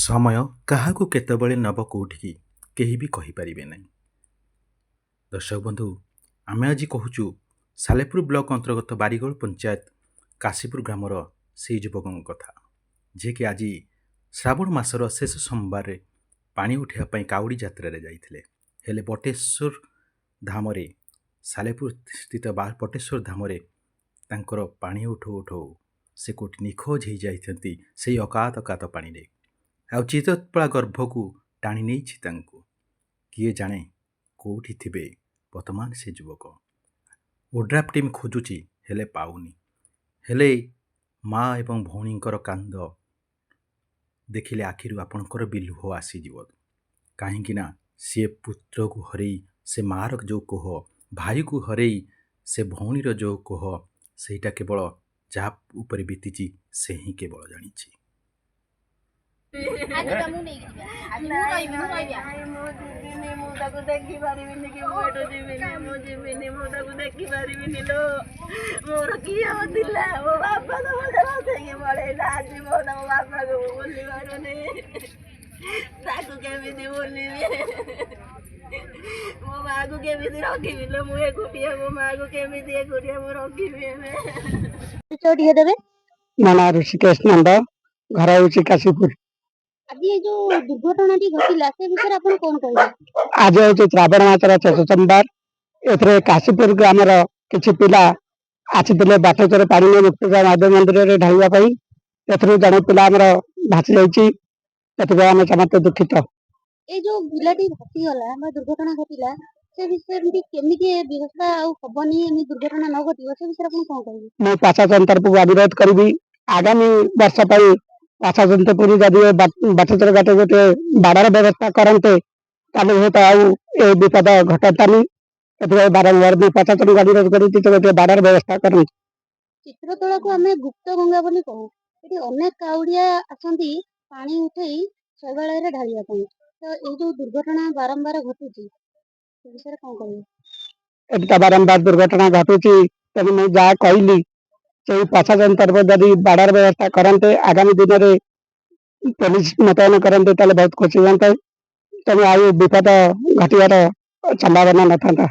ସମୟ କାହାକୁ କେତେବେଳେ ନେବ କେଉଁଠିକି, କେହି ବି କହିପାରିବେ ନାହିଁ। ଦର୍ଶକ ବନ୍ଧୁ, ଆମେ ଆଜି କହୁଛୁ ସାଲେପୁର ବ୍ଲକ ଅନ୍ତର୍ଗତ ବାରିଗୋଳ ପଞ୍ଚାୟତ କାଶୀପୁର ଗ୍ରାମର ସେଇ ଯୁବକଙ୍କ କଥା, ଯିଏକି ଆଜି ଶ୍ରାବଣ ମାସର ଶେଷ ସୋମବାରରେ ପାଣି ଉଠାଇବା ପାଇଁ କାଉଡ଼ି ଯାତ୍ରାରେ ଯାଇଥିଲେ। ହେଲେ ବଟେଶ୍ୱର ଧାମରେ, ସାଲେପୁର ସ୍ଥିତ ବଟେଶ୍ୱର ଧାମରେ ତାଙ୍କର ପାଣି ଉଠଉ ଉଠଉ ସେ କେଉଁଠି ନିଖୋଜ ହେଇଯାଇଛନ୍ତି ସେଇ ଅକାତ ଅକାତ ପାଣିରେ। ଆଉ ଚିତୋତ୍ପଳା ଗର୍ଭକୁ ଟାଣି ନେଇଛି ତାଙ୍କୁ। କିଏ ଜାଣେ କେଉଁଠି ଥିବେ ବର୍ତ୍ତମାନ ସେ ଯୁବକ। ଓଡ୍ରାଫ୍ ଟିମ୍ ଖୋଜୁଛି, ହେଲେ ପାଉନି। ହେଲେ ମା ଏବଂ ଭଉଣୀଙ୍କର କାନ୍ଦ ଦେଖିଲେ ଆଖିରୁ ଆପଣଙ୍କର ବି ଲୁହ ଆସିଯିବ। କାହିଁକି ନା ସିଏ ପୁତ୍ରକୁ ହରେଇ ସେ ମାଆର ଯେଉଁ କୋହ, ଭାଇକୁ ହରେଇ ସେ ଭଉଣୀର ଯେଉଁ କୋହ, ସେଇଟା କେବଳ ଯାହା ଉପରେ ବିତିଛି ସେ ହିଁ କେବଳ ଜାଣିଛି। ଆଜି ତ ମୁଁ ନେଇକି ଯିବି। ଆଜି ମୁଁ ରହିବି, ମୁଁ ରହିବି। ନାଇଁ, ମୁଁ ଯିବିନି। ମୁଁ ତାକୁ ଦେଖିପାରିବିନି କି ମୁଁ ଏଠୁ ଯିବିନି। ମୁଁ ଯିବିନି, ମୁଁ ତାକୁ ଦେଖିପାରିବିନି ଲୋ। ମୋର କିଏ ଥିଲା? ମୋ ବାପା ତ ମତେ ବସେଇକି ପଳେଇଲା। ଆଜି ମୋ ମୋ ବାପାକୁ ମୁଁ ଭୁଲି ପାରୁନି। ତାକୁ କେମିତି ଭୁଲିବି? ମୋ ମାଆକୁ କେମିତି ରଖିବି ଲୋ? ମୁଁ ଏକୁଟିଆ, ମୋ ମାଆକୁ କେମିତି ଏକୁଟିଆ ମୁଁ ରଖିବି ଏବେ? ପରିଚୟ ଟିକେ ଦେବେ? ମୋ ନାଁ ଋଷିକେଶ ନନ୍ଦ, ଘର ହେଉଛି କାଶୀପୁର। ଆଜି ଏଇ ଯୋଉ ଦୁର୍ଘଟଣାଟି ଘଟିଲା, ସେ ବିଷୟରେ ଆପଣ କଣ କହିବେ? ଆଜି ହେଉଛି ଶ୍ରାବଣ ମାସର ଶେଷ ସୋମବାର। ଏଥିରେ କାଶୀପୁର ଗ୍ରାମର କିଛି ପିଲା ଆସିଥିଲେ ବାଟେଶ୍ୱର ପାଣି ନେଇ ମୁକ୍ତିକା ମହାଦେବ ମନ୍ଦିରରେ ଢାଳିବା ପାଇଁ। ଏଥିରୁ ଜଣେ ପିଲା ଆମର ଭାସି ଯାଇଛି। ସେଥିପାଇଁ ଆମେ ସମସ୍ତେ ଦୁଃଖିତ। ଏଇ ଯୋଉ ପିଲାଟି ଭାସିଗଲା ବା ଦୁର୍ଘଟଣା ଘଟିଲା, ସେ ବିଷୟରେ ଏମିତି କେମିତି ଏ ବ୍ୟବସ୍ଥା ଆଉ ହବନି, ଏମିତି ଦୁର୍ଘଟଣା ନ ଘଟିବ, ସେ ବିଷୟରେ ଆପଣ କଣ କହିବେ? ମୁଁ ପ୍ରଶାସନ ତରଫକୁ ଅନୁରୋଧ କରିବି, ଆଗାମୀ ବର୍ଷ ପାଇଁ ପ୍ରଶାସନ ତରଫରୁ ଯଦି ଏ ବାଟେଶ୍ୱର ଘାଟ ଗୋଟେ ବାଡ଼ର ବ୍ୟବସ୍ଥା କରନ୍ତେ, ତାହେଲେ ହୁଏତ ଆଉ ଏ ବିପଦ ଘଟନ୍ତାନି। ସେଥିପାଇଁ ବାରମ୍ବାର ମୁଁ ପ୍ରଶାସନକୁ ଅନୁରୋଧ କରୁଛି ଯେ ଗୋଟେ ବାଡ଼ର ବ୍ୟବସ୍ଥା କରନ୍ତୁ। ଚିତ୍ରତୋଳାକୁ ଆମେ ଗୁପ୍ତ ଗଙ୍ଗା ବୋଲି କହୁ। ଏଠି ଅନେକ କାଉଡିଆ ଆସନ୍ତି ପାଣି ଉଠେଇ ଶୈବାଳୟରେ ଢାଳିବା ପାଇଁ। ତ ଏଇ ଯୋଉ ଦୁର୍ଘଟଣା ବାରମ୍ବାର ଘଟୁଛି, ସେ ବିଷୟରେ କଣ କହିବେ? ଏଠି ତ ବାରମ୍ବାର ଦୁର୍ଘଟଣା ଘଟୁଛି। ତେଣୁ ମୁଁ ଯାହା କହିଲି, ସେଇ ପ୍ରଶାସନ ତରଫରୁ ଯଦି ବାଡ଼ର ବ୍ୟବସ୍ଥା କରନ୍ତେ, ଆଗାମୀ ଦିନରେ ପୋଲିସ ମୁତୟନ କରନ୍ତେ, ତାହେଲେ ବହୁତ ଖୁସି ହୁଅନ୍ତେ। ତେଣୁ ଆଉ ବିପଦ ଘଟିବାର ସମ୍ଭାବନା ନଥାନ୍ତା।